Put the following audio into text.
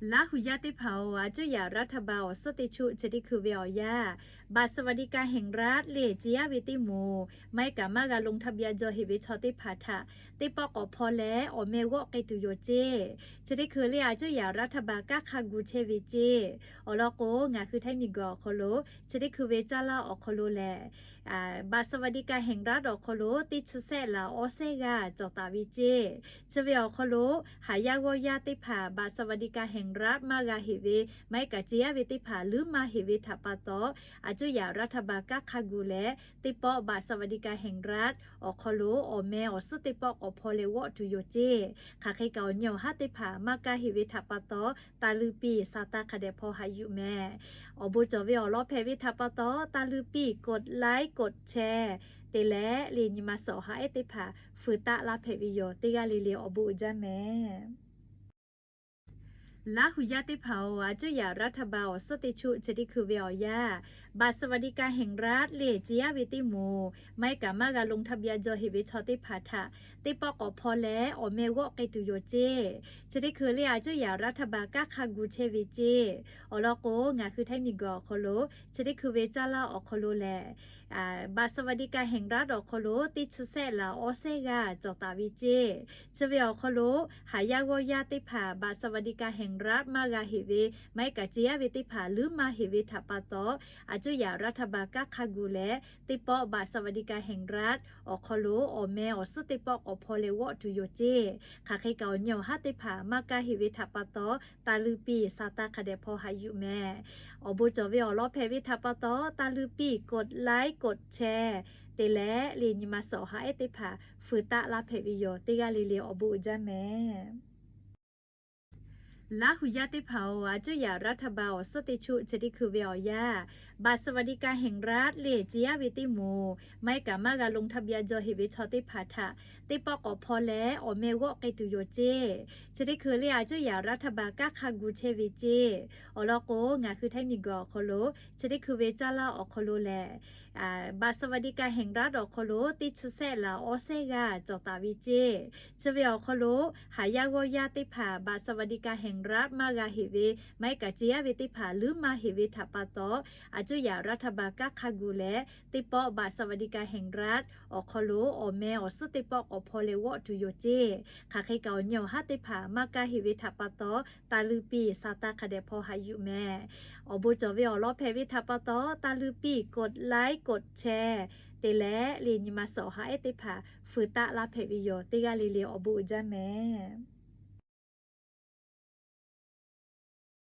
Laˇ hui yaˇ teˇ hpaˍ-oˬ, a cuˇ yaꞈ รัฐบาล awˬ suhˉ teˇ chuˆ chi teˇ hkui ve awˬ yanˇ, บัตรสวัสดิการแห่งรัฐ leh ceˇ yaˇ ve teˇ moˍ, maˇ heˆ kaꞈ maˇ g'a ลงทะเบียน jaw heꞈ ve chaw teˇ hpaˍ htaꞈ teˇ pawˆ k'awꞈ hpaw leh awˬ meh g'awˆ k'ai tuˬ yoˬ ceˇ. Chi teˇ hkui leh a cuˇ yaꞈ รัฐบาล kanˉ hk'a gu chehˇ ve ceˇ. Awˬ lawn k'o, ngaˬ hui Htaiˇ miˬguiˬ awˬ hk'aw lo chi teˇ hkui ve caˇ lanˇ awˬ hk'aw lo lehˬ, บัตรสวัสดิการแห่งรัฐ awˬ hk'aw lo teˇ chi sehˆ laˬ awˇ sehˉ g'aˇ cawˬ taˍ ve ceˇ. Chi ve awˬ hk'aw lo haˍ yaˇ g'awˇ yaˇ teˇ hpaˍ บัตรสวัสดิการแห่งรัฐ maˇ g'a heꞈ ve, maˇ heˆ kaꞈ ceˇ yaˇ ve teˇ hpaˍ leuˉ maˇ heꞈ ve htaꞈ pa taw, a cuˇ yaꞈ รัฐบาล kanˉ hk'a gu leh teˇ pawˆ บัตรสวัสดิการแห่งรัฐ awˬ hk'aw lo awˬ meh awˬ suhˉ teˇ pawˆ k'awꞈ hpaw leh g'awˆ tuˬ yoˬ ceˇ. Hk'aˬ hk'e kaꞈ awˬ nyi awˬ haˉ teˇ hpaˍ maˇ kaˇ heꞈ ve htaꞈ pa taw, ตาลือปี saˍ taˍ hk'a dehꞈ hpaw haꞈ yuˬ mehˍ. Awˬ bon cawˬ ve awˬ lawn hpehꞈ ve htaꞈ pa taw, ตาลือปี กดไลค์ กดแชร์ te leh, leh nyi ma suhˍ awˬ ha ehˉ teˇ hpaˍ fuiˍ taˆ laˇ hpehꞈ ve yoˬ. Teˇ g'aˇ le le awˬ bon uiˍ jaˇ mehˍ. Laˇ hui yaˇ teˇ hpaˍ-oˬ, a cuˇ yaꞈ รัฐบาล awˬ suhˉ teˇ chuˆ chi teˇ hkui ve awˬ yanˇ, บัตรสวัสดิการแห่งรัฐ leh ceˇ yaˇ ve teˇ moˍ, maˇ heˆ kaꞈ maˇ g'a ลงทะเบียน jaw heꞈ ve chaw teˇ hpaˍ htaꞈ teˇ pawˆ k'awꞈ hpaw leh awˬ meh g'awˆ k'ai tuˬ yoˬ ceˇ. Chi teˇ hkui leh a cuˇ yaꞈ รัฐบาล kanˉ hk'a gu chehˇ ve ceˇ. Awˬ lawn k'o, ngaˬ hui Htaiˇ miˬguiˬ awˬ hk'aw lo chi teˇ hkui ve caˇ lanˇ awˬ hk'aw lo lehˬ, บัตรสวัสดิการแห่งรัฐ awˬ hk'aw lo teˇ chi sehˆ laˬ awˇ sehˉ g'aˇ cawˬ taˍ ve ceˇ. Chi ve awˬ hk'aw lo haˍ yaˇ g'awˇ yaˇ teˇ hpaˍ บัตรสวัสดิการแห่งรัฐ maˇ g'a heꞈ ve, maˇ heˆ kaꞈ ceˇ yaˇ ve teˇ hpaˍ leuˉ maˇ heꞈ ve htaꞈ pa taw, a cuˇ yaꞈ รัฐบาล kanˉ hk'a gu leh teˇ pawˆ บัตรสวัสดิการแห่งรัฐ awˬ hk'aw lo awˬ meh awˬ suhˉ teˇ pawˆ k'awꞈ hpaw leh g'awˆ tuˬ yoˬ ceˇ. Hk'aˬ hk'e kaꞈ awˬ nyi awˬ haˉ teˇ hpaˍ maˇ kaˇ heꞈ ve htaꞈ pa taw, ตาลือปี saˍ taˍ hk'a dehꞈ hpaw haꞈ yuˬ mehˍ. Awˬ bon cawˬ ve awˬ lawn hpehꞈ ve htaꞈ pa taw, ตาลือปี กดไลค์ กดแชร์ te leh, leh nyi ma suhˍ awˬ ha ehˉ teˇ hpaˍ fuiˍ taˆ laˇ hpehꞈ ve yoˬ. Teˇ g'aˇ le le awˬ bon uiˍ jaˇ mehˍ. Laˇ hui yaˇ teˇ hpaˍ-oˬ, a cuˇ yaꞈ รัฐบาล awˬ suhˉ teˇ chuˆ chi teˇ hkui ve awˬ yanˇ, บัตรสวัสดิการแห่งรัฐ leh ceˇ yaˇ ve teˇ moˍ, maˇ heˆ kaꞈ maˇ g'a ลงทะเบียน jaw heꞈ ve chaw teˇ hpaˍ htaꞈ teˇ pawˆ k'awꞈ hpaw leh awˬ meh g'awˆ k'ai tuˬ yoˬ ceˇ. Chi teˇ hkui leh a cuˇ yaꞈ รัฐบาล kanˉ hk'a gu chehˇ ve ceˇ. Awˬ lawn k'o, ngaˬ hui Htaiˇ miˬguiˬ awˬ hk'aw lo chi teˇ hkui ve caˇ lanˇ awˬ hk'aw lo lehˬ, บัตรสวัสดิการแห่งรัฐ awˬ hk'aw lo teˇ chi sehˆ laˬ awˇ sehˉ g'aˇ cawˬ taˍ ve ceˇ. Chi ve awˬ hk'aw lo haˍ yaˇ g'awˇ yaˇ teʼ hpaˍ บัตรสวัสดิการแห่งรัฐ maˇ g'a heꞈ ve, maˇ heˆ kaꞈ ceˇ yaˇ ve teˇ hpaˍ leuˉ maˇ heꞈ ve htaꞈ pa taw, a cuˇ yaꞈ รัฐบาล kanˉ hk'a gu leh teˇ pawˆ บัตรสวัสดิการแห่งรัฐ awˬ hk'aw lo awˬ meh awˬ suhˉ teˇ pawˆ k'awꞈ hpaw leh g'awˆ tuˬ yoˬ ceˇ. Hk'aˬ hk'e kaꞈ awˬ nyi awˬ haˉ teˇ hpaˍ maˇ kaˇ heꞈ ve htaꞈ pa taw, ตาลือปี saˍ taˍ hk'a dehꞈ hpaw haꞈ yuˬ mehˍ. Awˬ bon cawˬ ve awˬ lawn hpehꞈ ve htaꞈ pa taw, ตาลือปี กดไลค์ กดแชร์ te leh, leh nyi ma suhˍ awˬ ha ehˉ teˇ hpaˍ fuiˍ taˆ laˇ hpehꞈ ve yoˬ. Teˇ g'aˇ le le awˬ bon uiˍ jaˇ mehˍ.